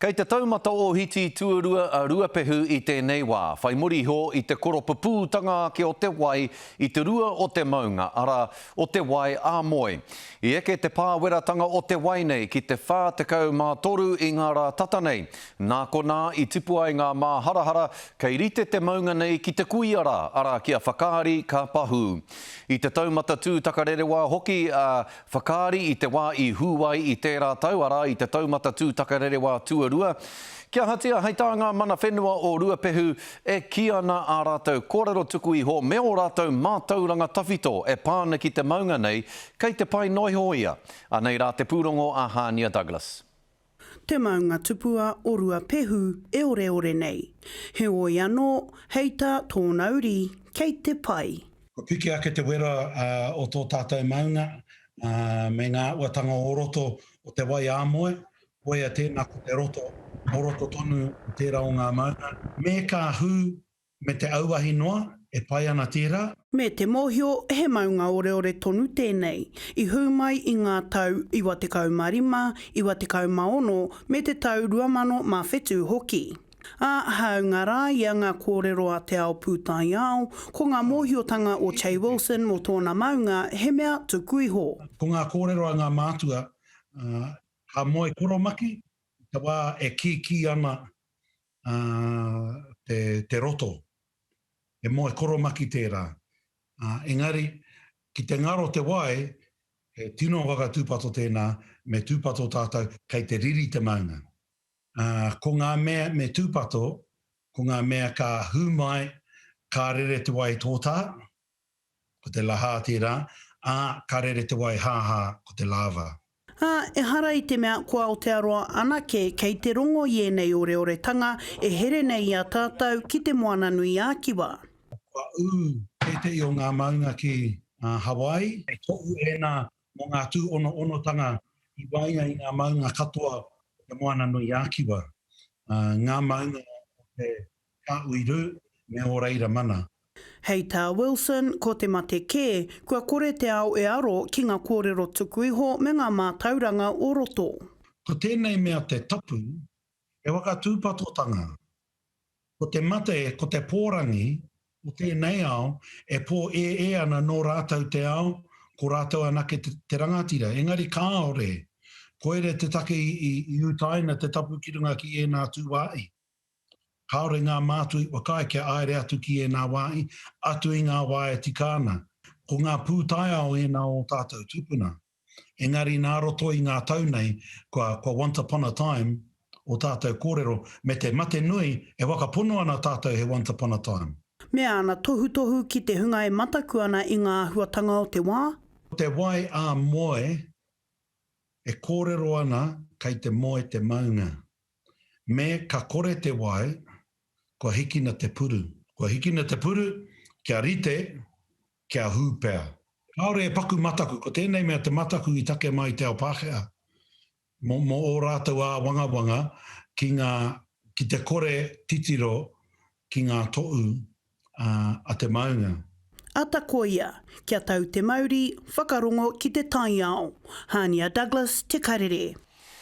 Kei te taumata ōhiti tuarua a Ruapehu i tēnei wā, whai muri iho i te koropupūtanga ake o te wai i te rua o te maunga, arā, o te wai ā-moe. I eke te pāweratanga o te wai nei ki te 43 i ngā rā tata nei. Nā konā i tipu ai ngā māharahara kei rite te maunga nei ki te kuia rā, arā, ki a Whakaari ka pahū. I te taumata tūtakarerewā hoki a Whakaari i te wā i hū ai i tērā tau, arā, i te taumata tūtakarerewā tuarua. Kia ahatia, hei tā ngā mana whenua o Ruapehu, e kī ana ā rātou kōrero tuku iho me ō rātou mātauranga tawhito e pā ana ki te maunga nei, kei te pai noa iho ia. Anei rā te pūrongo a Hānia Douglas. Te maunga tupua o Ruapehu e oreore nei. Heoi anō, hei tā tōna uri, kei te pai. Kua piki ake te wera o tō tātou maunga me ngā uatanga o roto o te wai ā-moe, koia tēnā ko te roto o roto tonu o tērā o ngā maunga. Me ka hū Me te auahi noa, e pai ana tērā. Me te mōhio he maunga oreore tonu tēnei, i hū mai i ngā tau 95, 96 me te tau 2007 hoki. Ā, hāunga rā ia ngā kōrero a te ao pūtaiao, ko ngā mōhiotanga o Che Wilson mō tōna maunga he mea tuku iho. Ko ngā kōrero a ngā mātua, ka moe koromaki i te wā e kīkī ana te, te roto. He moe koromaki tērā. Engari, ki te ngaro te wai, he tino whakatūpato tēnā, me tūpato tātou, kei te riri te maunga. Ko ngā mea me tūpato, ko ngā mea ka hū mai, ka rere te wai tōtā, ko te lahā tērā, ā, ka rere te wai hāhā, ko te lava. Ā, ehara i te mea ko Aotearoa anake kei te rongo i ēnei oreoretanga e here nei i a tātou ki Te Moana-nui-ā-Kiwa. Kua ū tētehi o ngā maunga ki Hawaii. He tohu ēnā mō ngā tūonoonotanga i waenga i ngā maunga katoa o Te Moana-nui-ā-Kiwa, ngā maunga o te Kāhui Rū me ō reira mana. Hei tā Wilson, ko te mate kē, kua kore te ao e aro ki ngā kōrero tuku iho me ngā mātauranga o roto. Ko tēnei mea te tapu, he whakatūpatotanga. Ko te mate, ko te pōrangi o tēnei ao e pōēē ana nō rātou te ao, ko rātou anake te rangatira. Engari kāore. Koira te take i utaina te tapu ki runga ki ēnā tū wāhi. Kāore ngā mātua i whakaae kia aere atu ki ēnā wāhi, atu i ngā wā e tika ana. Ko ngā pūtaiao ēnā o ō tātou tūpuna. Engari nā roto i ngā tau nei, kua, kua once upon a time ō tātou kōrero, me te mate nui, e whakapono ana tātou he once upon a time. Me āna tohutohu ki te hunga e mataku ana i ngā āhuatanga o te wā. Ko te wai ā-moe e kōrero ana kei te moe te maunga. Me ka kore te wai, kua hikina te puru. Kua hikina te puru, kia rite, kia hūpea. Kāore e paku mataku, ko tēnei mea te mataku i take mai i te ao Pākehā, mō, mō ō rātou āwangawanga ki ngā, ki te kore titiro ki ngā toʻu a te maunga. Ata koia, kia tau te mauri, whakarongo ki te taiao. Hania Douglas, Te Karere.